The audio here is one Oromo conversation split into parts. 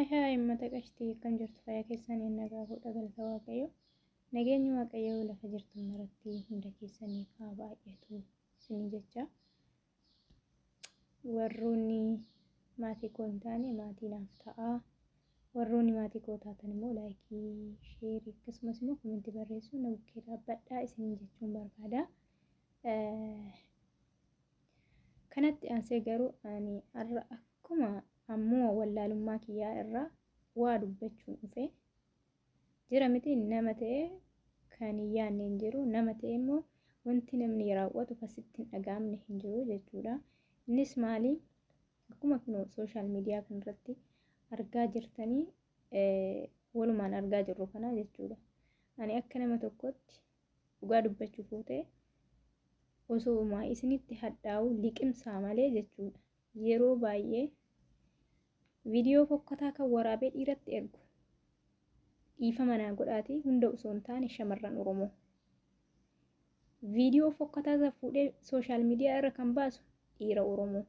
Haay haay uummata qashtii, akkam jirtu? Fayyaa keessanii? Nagaa fuudha, galata Waaqayyo. Nageenyi Waaqayyo lafa jirtu maratti hunda keessaniif haa baay'atu isinii jecha. Warroonni maatii koo hin taane maatii naaf ta'a. Warroonni maatii koo taatan immoo like, share, akkasumas immoo comment barreessuun na bukkee dhaabbadhaa isiniin jechuun barbaada. Kanatti aansee garuu ani har'a akkuma ammoo wallaalummaa kiyyaa irraa waa dubbachuun dhufe jira miti. Nama ta'e kan hin yaadne hin jiru, nama ta'e immoo wanti namni raawwatu kasitti hin dhaga'amne hin jiru jechuudha. Innis maali? Akkuma kunoo social media kanarratti argaa jirtanii, walumaan argaa jirru kana jechuudha. Ani akka nama tokkotti dhugaa dubbachuuf yoo ta'e, osoo isinitti hadhaa'u liqimsaa malee jechuudha. Yeroo baay'ee viidiyoo fokkataa kan waraabee dhiiratti ergu, dhiifama naa godhaatii, hunda osoo hin taane shamarran Oromoo. Viidiyoo fokkataa isa fuudhee social media irra kan baasu dhiira Oromoo.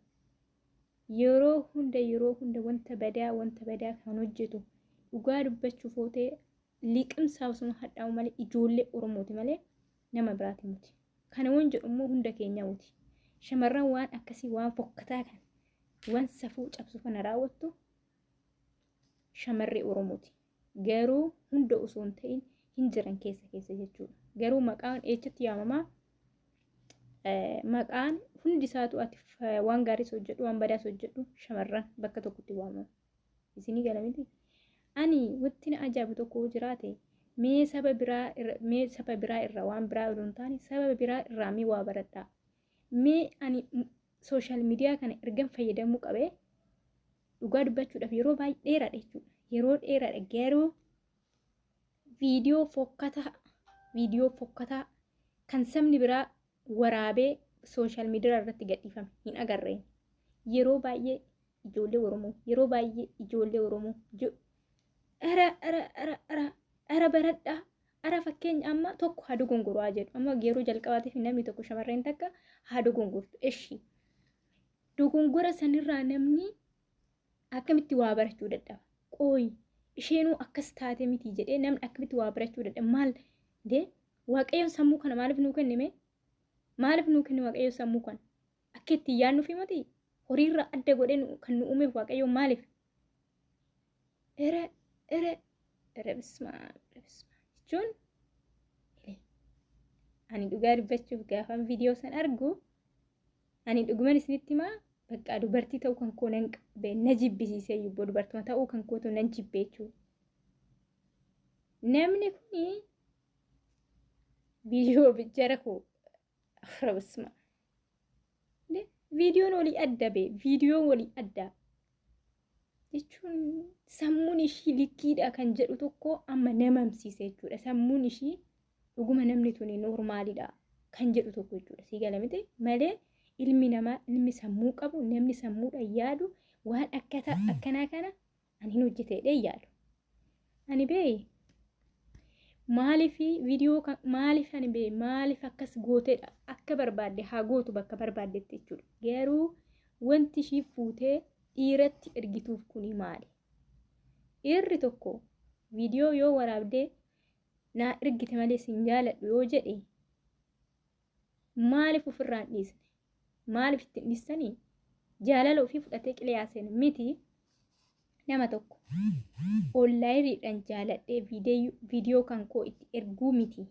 Yeroo hunda, yeroo hunda wanta badaa, wanta badaa kan hojjetu, dhugaa dubbachuuf yoo ta'e, liqimsaa osuma hadhaa'u malee ijoollee Oromooti malee nama biraati miti. Kana waan jedhu immoo hunda keenyaa miti. Shamarran waan akkasii, waan fokkataa kan, waan safuu cabsu kana raawwattu shamarree Oromooti. Garuu hunda osoo hin ta'in hin jiran keessa keessa jechuudha. Garuu maqaan eechatti yaamamaa? Maqaan hundi isaatu, ati waan gaariis hojjedhu, waan badaas hojjedhu, shamarran bakka tokkotti waamamu. Isinii gala miti? Ani wanti na ajaa'ibu tokko jiraate, mee saba biraa irraa, waan biraa odoo hin taane saba biraa irraa mee waa baradhaa. Mee ani social media kana ergan fayyadamuu qabee, dhugaa dubbachuudhaaf, yeroo baay'ee dheeraadha jechuudha. Yeroo dheeraadha, garuu viidiyoo fokkataa, viidiyoo fokkataa kan sabni biraa waraabee social media irratti gadhiifame hin agarreen. Yeroo baay'ee ijoollee Oromoo, yeroo baay'ee ijoollee Oromoo. Ara ara ara ara ara, baradhaa. Ara fakkeenya amma tokko haa dogongoraa jedhu. Amma yeroo jalqabaatiif namni tokko, shamarreen takka haa dogongortu. Eshi, dogongora sanirraa namni akkamitti waa barachuu dadhaba? Qooyi, isheenuu akkas taate miti jedhee namni akkamitti waa barachuu dadhaba? Maal dee, Waaqayyoon sammuu kana maaliif nuu kennime? Maaliif nuu kenne Waaqayyo sammuu kana? Akka ittiin yaadnuuf miti? Horiirraa adda godhee kan nu uumeef Waaqayyoon maaliif? Ere ere ere, bismaa bismaa jechuun, ani dhugaa dubbachuuf gaafan viidiyoo san argu, ani dhuguman isinitti himaa, bakka dubartii ta'uu kan koo nan qabee na jibbisiisee yubboo, dubartuma ta'uu kan kootu nan jibbe jechuudha. Namni kuni viidiyoo jara koo rabsma, viidiyoon olii adda bee, viidiyoon olii adda jechuun sammuun ishii likkiidha kan jedhu tokko amma nama hamsiise jechuudha. Sammuun ishii dhuguma namni tuni normalidha kan jedhu tokko jechuudha. Sii gala miti? Malee ilmi namaa, ilmi sammuu qabu, namni sammuudhaan yaadu waan akkanaa kana ani hin hojjetedhee yaadu. Ani bee maaliif viidiyoo, maaliif ani bee maaliif akkas gootedha? Akka barbaadde haa gootu bakka barbaaddetti jechuudha. Garuu wanti ishii fuutee dhiiratti ergituuf kuni maali? Dhiirri tokko viidiyoo yoo waraabdee naa ergite malee sin jaaladhu yoo jedhe, maaliif ofirraa hin dhiisne? Maaliif itti hin dhiistanii? Jaalala ofii fudhatee qilee haaseen miti. Nama tokko onlineiidhaan jaaladhee viidiyoo kan koo itti erguu miti.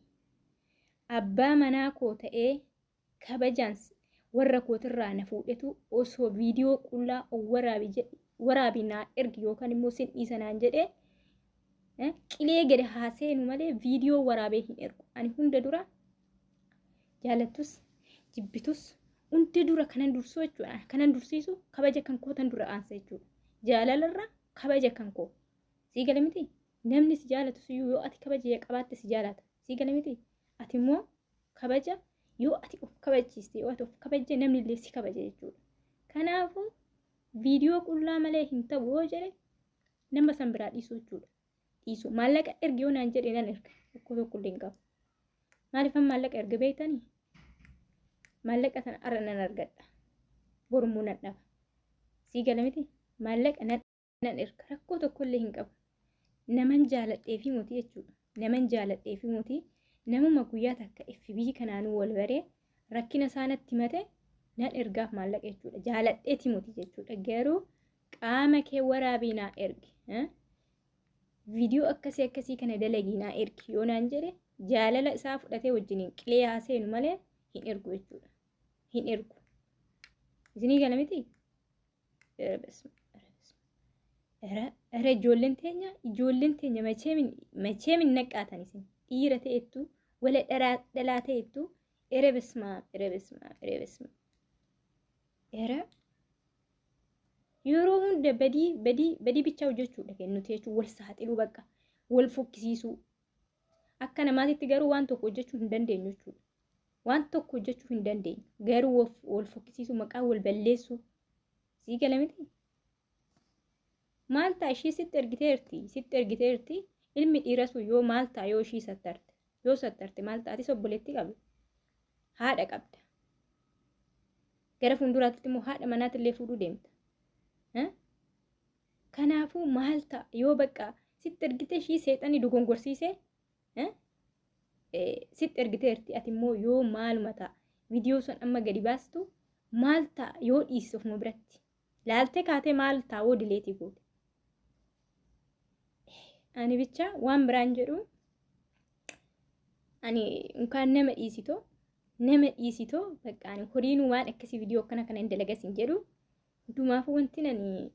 Abbaa manaa koo ta'ee kabajaan warra kootirraa na fuudhetu osoo viidiyoo qullaa waraabi naa ergi yookaan immoo sin dhiisa naan jedhee, qilee gadi haaseenu malee viidiyoo waraabee hin ergu. Ani hunda dura, jaalattus jibbitus, hunda dura kanan dursuu jechuudha. Kanan dursiisu kabaja kan kootan dura aansa jechuudha. Jaalalarra kabaja kan koo. Sii gala miti? Namni si jaalatu siyyuu yoo ati kabaja qabaatte si jaalata. Sii gala miti? Ati immoo kabaja yoo ati of kabachiiste, yoo ati of kabajje, namni illee si kabaja jechuudha. Kanaafuu viidiyoo qullaa malee hin ta'u yoo jedhe, nama san biraa dhiisuu jechuudha. Dhiisuu. Maallaqa ergi yoo naan jedhe nan erga. Tokko tokko illee hin qabu. Maaliifan maallaqa erga beektanii? Maallaqa sana arra nan argadha. Borummoo nan dhaba. Sii gala miti? Maallaqa nan Nan erga rakkoo tokkollee hin qabu. Naman jaaladhee fi mootii jechuudha. Naman jaaladhee fi mootii namuma guyyaa takka FB kanaanuu wal baree rakkina isaa natti himate nan ergaaf maallaqa jechuudha. Jaaladheeti mootii jechuudha. Garuu qaama kee waraabii naa ergi. Viidiyoo akkasii akkasii kana dalagii naa ergi yoo naan jedhe jaalala isaa fudhatee wajjiniin qilee haa seenu malee hin ergu jechuudha. Hin ergu. Isinii gala miti? Ere ijoolleen teenya ijoolleen teenya macheem hin naqqaatan isin dhiira ta'ettu wala dhalaa ta'ettu ere besmaa ere besmaa ere besmaa ere yeroo hunda badii badii badii bichaa hojjechuudha kennuti jechuun wal saaxiluu bakka wal fokkisiisuu akka namaatitti garuu waan tokko hojjechuu hin dandeenyu jechuudha. Waan tokko hojjechuu hin dandeenyu. Garuu wal fokkisiisuu maqaa wal balleessuu sii gala miti. Maal ta'a ishii sitti ergiteerti sitti ergiteerti ilmi dhiira sun yoo maal ta'a yoo ishii sattarte yoo sattarte maal ta'a atis obboleettii qabda haadha qabda gara fuulduraatti immoo haadha manaatillee fuudhuu deemta. Kanaafuu maal ta'a yoo bakka sitti ergite ishii seexanni dogongorsiise sitti ergiteerti ati immoo yoo maaluma ta'a viidiyoo sun amma gadi baastu maal ta'a yoo dhiiste ofuma biratti laaltee kaatee maal ta'a yoo dileetii goote. Ani bicha waan biraan jedhu ani unkaan nama dhiisitoo nama dhiisitoo bakka ani horiinuu waan akkasii viidiyoo akkana kana hin dalagas hin jedhu hundumaafuu wanti ani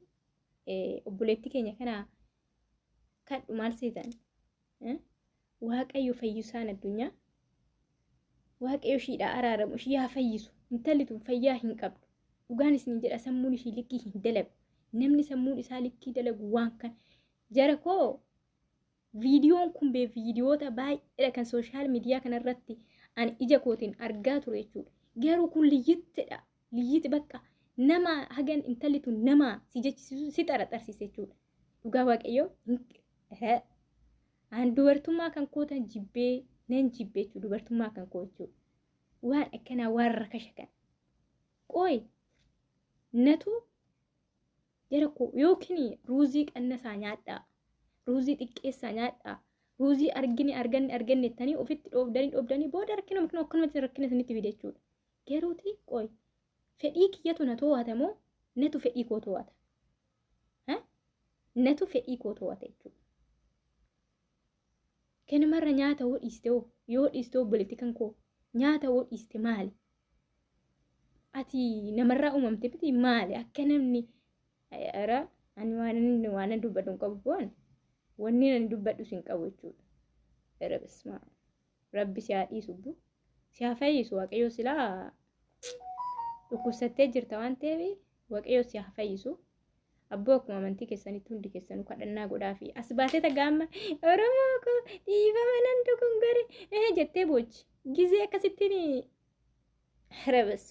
obboleettii keenya kana kadhu maal seetan Waaqayyo fayyisaan addunyaa Waaqayyo ishiidhaa araaramu ishii haa fayyisu intalli tun fayyaa hin qabdu dhugaan isin jedha sammuun ishii likkii hin dalagu namni sammuun isaa likkii dalagu waan kan jara koo viidiyoon kun bee viidiyoota baay'eedha kan sooshaal miidiyaa kanarratti ani ija kootiin argaa ture jechuudha garuu kun liyyittidha liyyiti bakka nama hagan intalli tun nama si jechisiisu si xaraxarsiise jechuudha dhugaa waaqayyoo an dubartummaa kan kootan jibbee nan jibbee jechuudha dubartummaa kan koo jechuudha waan akkanaa waan rakasha kan qooy natu jara koo yookiin ruuzii qannasaa nyaadhaa ruuzii xiqqeessaa nyaadhaa ruuzii argine arganne arganne jettanii ofitti dhoobdanii dhoobdanii booda rakkina makina akkanumatti rakkina isinitti fide jechuudha garuuti qooy fedhii kiyyatu na to'ata moo natu fedhii koo to'ata natu fedhii koo to'ata jechuudha. Kanumarra nyaata hoo dhiiste hoo yoo dhiiste obboleetti kan koo nyaata hoo dhiiste maali? Ati namarraa uumamte miti maali? Akka namni ara ani waan waan dubbadhu hin qabu bu'an wanni ani dubbadhu hin qabu jechuudha. Era bismaa rabbi si haa dhiisu bu si haa fayyisu waaqayyo silaa dhukkubsattee jirta waan ta'eef waaqayyo si haa fayyisu. Abboo akkuma amantii keessanitti hundi keessanuu kadhannaa godhaafi as baatee tagaamma Oromoo koo dhiifama nan dogongore jettee boochi gizee akkasittiin rabas.